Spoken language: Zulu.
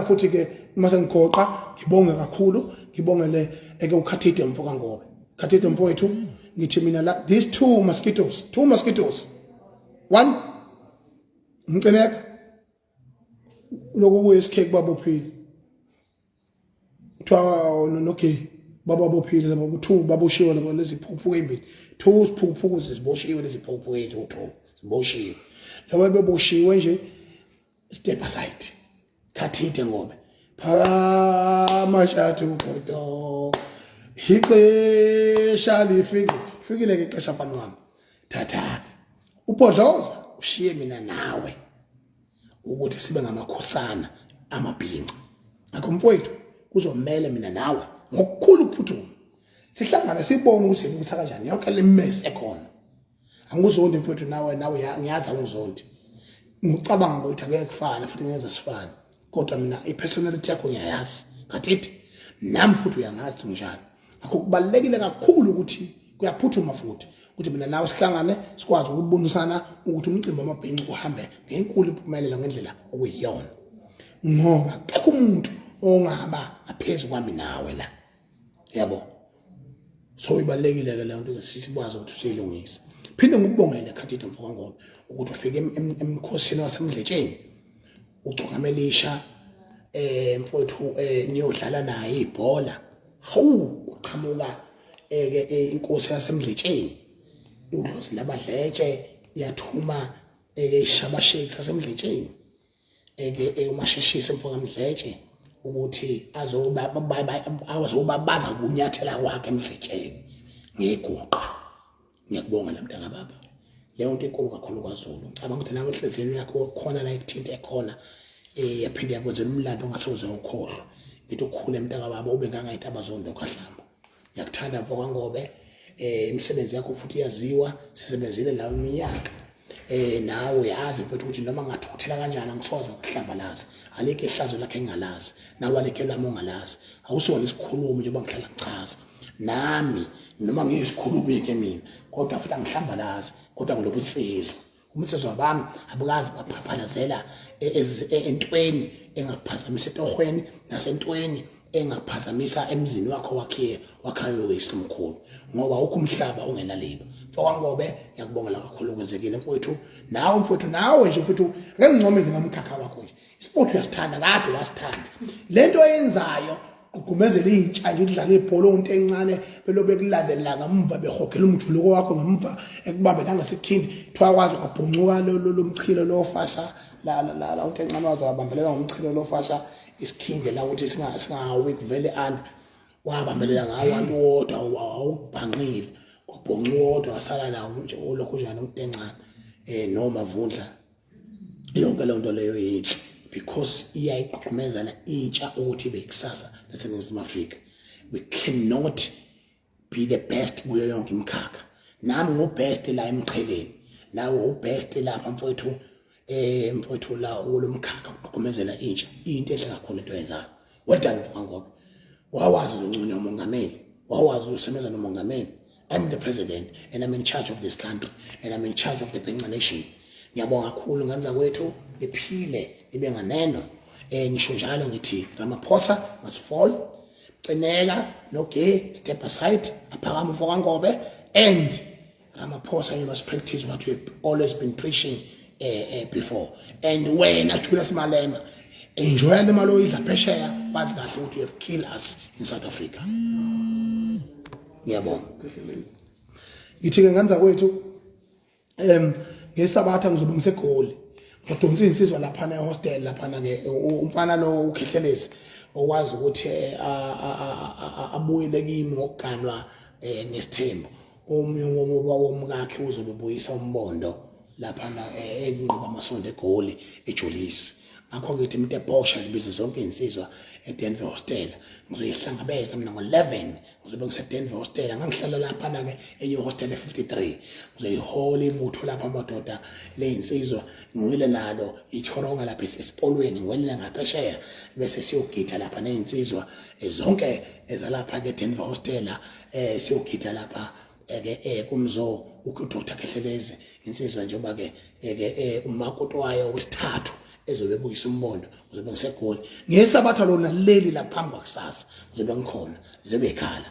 Futhi ke uma sengigoqa, ngibonge kakhulu, ngibongele eke uKhathide mfo kaNgobe. Khathide mfowethu, ngithi mina la, these two mosquitoes, two mosquitoes, one Mcineka lokho kuyi-SK babophile, kuthiwa nogay bababophile laba two, baboshiwe laba, lezi phukuphuku ey'mbili, two siphukuphuku ziboshiwe, lezi phukuphuku ey'thu ziboshiwe laba, beboshiwe nje. Step aside, Khathide Ngobe, phakama shathu ugodo, ixesha lifikile, fikile ke ixesha, mfana wami. Thatha-ke ubhodloza, ushiye mina nawe ukuthi sibe ngamakhosana amabhinca. Ngakho mfowethu, kuzomele mina nawe ngokukhulu ukuphuthuma sihlangane, sibone ukuthi sibukisa kanjani yonke le mess ekhona. Angikuzondi mfowethu, nawe ngiyazi awungizondi. Ngicabanga ukuthi angeke kufane futhi ngeke sifane, kodwa mina i-personality yakho ngiyayazi katiti, nami futhi uyangazi ukuthi nginjani. Ngakho kubalulekile kakhulu ukuthi kuyaphuthuma futhi ukuthi mina nawe sihlangane, sikwazi ukubonisana ukuthi umcimbi wamabhinci uhambe ngenkulu impumelelo ngendlela okuyiyona, ngoba kekho umuntu ongaba ngaphezu kwami nawe la, yabo. So ibalulekile ke leyo nto, sikwazi ukuthi siyilungise. Phinde ngikubongele, Khathide mfokaNgobe, ukuthi ufike emkhosini waseMdletsheni, ugcokamelisha mfowethu, niyodlala naye ibhola. Hawu, uqhamuka ke inkosi yaseMdletsheni, udlozi labadletshe, yathuma eke ishabasheki saseMdletsheni, eke umasheshise mfoka Mdletshe, ukuthi azobabaza ukunyathela kwakhe eMdletsheni ngeguqa. Ngiyakubonga la, mntaka baba, leyo nto inkulu kakhulu kwaZulu. Ngicabanga ukuthi nawe enhliziyweni yakho khona la ekuthinte khona, yaphinde yakwenzela umlando ongase uze ukhohlwa. Ngithi ukhule, mntaka baba, ube ngangayintaba zondo kahlamba. Ngiyakuthanda, mfokaNgobe, imisebenzi yakho futhi iyaziwa, sisebenzile la iminyaka. Nawe uyazi mfethu ukuthi noma ngathukuthela kanjani angisoze ukuhlambalaza. Alikho ihlazo lakhe engingalazi, nawe alikho elami ongalazi. Awusona isikhulumi njengoba ngihlala ngichaza nami, noma ngiyisikhulumi ke mina, kodwa futhi angihlambalazi, kodwa ngilobunsizwa, ubunsizwa bami abukazi baphaphalazela entweni engaphazamisa etohweni nasentweni engaphazamisa emzini wakho wakhiye wakhayo weyise omkhulu, ngoba awukho umhlaba ongenaliba. MfokaNgobe, ngiyakubongela kakhulu okwenzekile, mfowethu. Nawe mfowethu, nawe nje mfowethu, ake ngincome nje ngomkhakha wakho nje. Isport uyasithanda, kade wasithanda. Lento oyenzayo, kugqugqumezela intsha nje ukudlala ibhola, onto encane belo bekulandela ngamva, behogela umjuluko wakho ngemva, ekubambe nangesikhindi, kuthiwa kwazi kwabhuncuka lo mchilo lo fasa la la la, onto encane waze wabambelela ngomchilo lo fasa isikhindi la ukuthi singawi kuvele under, wabambelela ngawo wantu wodwa awubhanqile, kwabhonca wodwa, wasala nawo nje olokhu njani umuntu encane noma vundla. Yonke leyo nto leyo yinhle because iyayigqugqumezela intsha ukuthi ibe ikusasa laseNingizimu Afrika. We cannot be the best kuyo yonke imikhakha. Nami ngu-best la emqheleni, nawe u-best lapha, mfowethu, mfowethu, la kulomkhakha ugqugqumezela intsha. Into enhle kakhulu into oyenzayo. Well done, mfokaNgobe. Wawazi loncunywa umongameli, wawazi usebenza nomongameli. I'm the president and I'm in charge of this country and I'm in charge of the Benca nation. Ngiyabonga kakhulu nganza kwethu, niphile nibe nganeno. Ngisho njalo ngithi Ramaphosa must fall. Cineka no gay step aside, aphakama mfokaNgobe. And Ramaphosa, you must practice what you have always been preaching before. And wena Julius Malema, enjoy le mali oyidla phesheya, wazi kahle ukuthi you have killed us in South Africa. Ngiyabonga. Ngithi ke nganza kwethu, ngesabatha ngizobe ngiseGoli, ngodonsa insizwa laphana ehostel laphana ke, umfana lo uKhehlelezi okwazi ukuthi abuyele kimi ngokuganwa ngesithembu. Omunye womkakhe uzobe buyisa umbondo laphana enqoba amasondo eGoli eJolisi. Ngakho ngithi umuntu ebosha zibize zonke izinsizwa eDenver Hostel, ngizoyihlangabeza mina ngo-11, ngizobe ngiseDenver Hostel. Ngangihlala laphana-ke enye hostel e-53. Ngizoyihola ibutho lapha, amadoda leyinsizwa, ngiwile nalo ithoronga lapha esipolweni, ngiwelele ngaphesheya, bese siyogida lapha neyinsizwa zonke ezalapha-ke eDenver Hostel, siyogida lapha eke kumzo uDr Khehlelezi, insizwa njengoba ke eke umakoti wayo wesithathu. ezobe ebukisa umbondo. Ngizobe ngiseGoli ngesabatha lona leli la phambi kwakusasa, ngizobe ngikhona, zizobe ikhala.